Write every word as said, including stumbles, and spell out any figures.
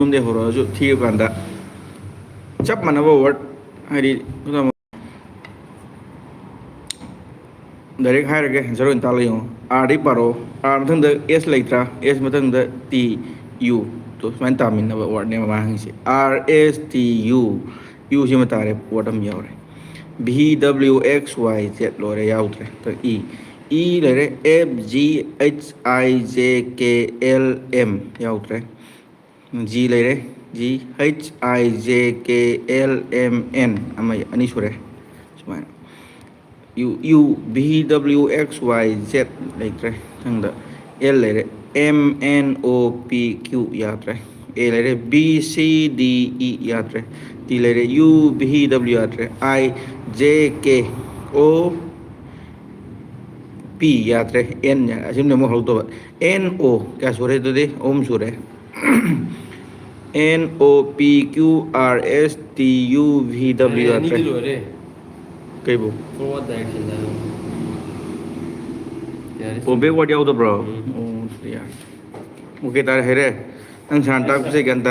ꯁꯣꯝꯗꯩ ꯍꯧꯔꯛꯑꯁꯨ ꯊꯤꯔꯀꯥꯟꯗ ꯆꯞ ꯃꯥꯟꯅꯕ ꯋꯥꯔꯗ, ꯍꯥꯏꯗꯤ, ꯗꯥꯏꯔꯦꯛ ꯍꯥꯏꯔꯒꯦ, ꯑꯟꯁꯔ ꯑꯣꯏꯅ ꯇꯥꯛꯂ ꯌꯦꯡꯉꯣ꯫ ꯑꯥꯔꯗꯤ ꯄꯥꯔꯛꯑꯣ꯫ ꯑꯥꯔ ꯃꯊꯪꯗ ꯑꯦꯁ ꯂꯩꯇ꯭ꯔꯥ? ꯑꯦꯁ ꯃꯊꯪꯗ ꯇꯤ ꯌꯨ꯫ ꯇꯣ, ꯁꯨꯃꯥꯏꯅ ꯇꯥꯃꯤꯟꯅꯕ ꯋꯥꯔꯗꯅꯦ ꯃꯃꯥ ꯍꯪꯉꯤꯁꯦ꯫ R S T U. U ꯁꯤꯃ ꯇꯥꯔꯦ, ꯋꯥꯔꯗ ꯑꯃ ꯌꯥꯎꯔꯦ꯫ V W X Y Z ꯂꯣꯏꯔꯦ, ꯌꯥꯎꯗ꯭ꯔꯦ꯫ ꯏ꯫ ꯏ ꯂꯩꯔꯦ, F G H I J K L M ꯌꯥꯎꯗ꯭ꯔꯦ꯫ ꯖꯤ ꯂꯩꯔꯦ, G. H I J K L M N ꯑꯃ, ꯑꯅꯤ ꯁꯨꯔꯦ꯫ ꯁꯨꯃꯥꯏꯅ꯫ U, U, V W X Y Z ꯂꯩꯇ꯭ꯔꯦ꯫ ꯃꯊꯪꯗ ꯑꯦꯜ ꯂꯩꯔꯦ, M N O P Q ꯌꯥꯗ꯭ꯔꯦ꯫ ꯑꯦ ꯂꯩꯔꯦ, ꯕꯤ ꯁꯤ ꯗꯤ ꯏ ꯌꯥꯗ꯭ꯔꯦ꯫ ꯇꯤ ꯂꯩꯔꯦ, ꯌꯨ ꯚꯤ ꯗꯕ꯭ꯂꯤꯎ ꯌꯥꯗ꯭ꯔꯦ꯫ ꯑꯥꯏ ꯖꯦ ꯀꯦ ꯑꯣ ꯄꯤ ꯌꯥꯗ꯭ꯔꯦ꯫ ꯑꯦꯟ ꯌꯥ-, ꯑꯁꯤꯝꯅ ꯑꯃꯨꯛ ꯍꯧꯗꯧꯕ꯫ ꯑꯦꯟ ꯑꯣ ꯀꯌꯥ ꯁꯨꯔꯦ ꯑꯗꯨꯗꯤ? ꯑꯍꯨꯝ ꯁꯨꯔꯦ꯫ N O P Q R S T U V W ꯌꯥꯔꯦ, ꯌꯥꯗ꯭ꯔꯦ꯫ ꯑꯅꯤꯗꯤ ꯂꯣꯏꯔꯦ꯫ ꯀꯩꯕꯨ? Forward direction ꯗ꯫ ꯌꯥꯔꯦ꯫ ꯑꯣ, backward ꯌꯥꯎꯗꯕ꯭ꯔꯣ? ꯎꯝ꯫ ꯑꯣ, ꯑꯗꯨꯗꯤ ꯌꯥꯔꯦ꯫ ꯑꯣꯀꯦ ꯇꯥꯔꯦ, ꯍꯩꯔꯦ꯫ ꯅꯪ ꯁꯥꯔꯅ ꯇꯥꯛꯄꯁꯦ ꯒ꯭ꯌꯥꯟ ꯇꯥꯔꯦ꯫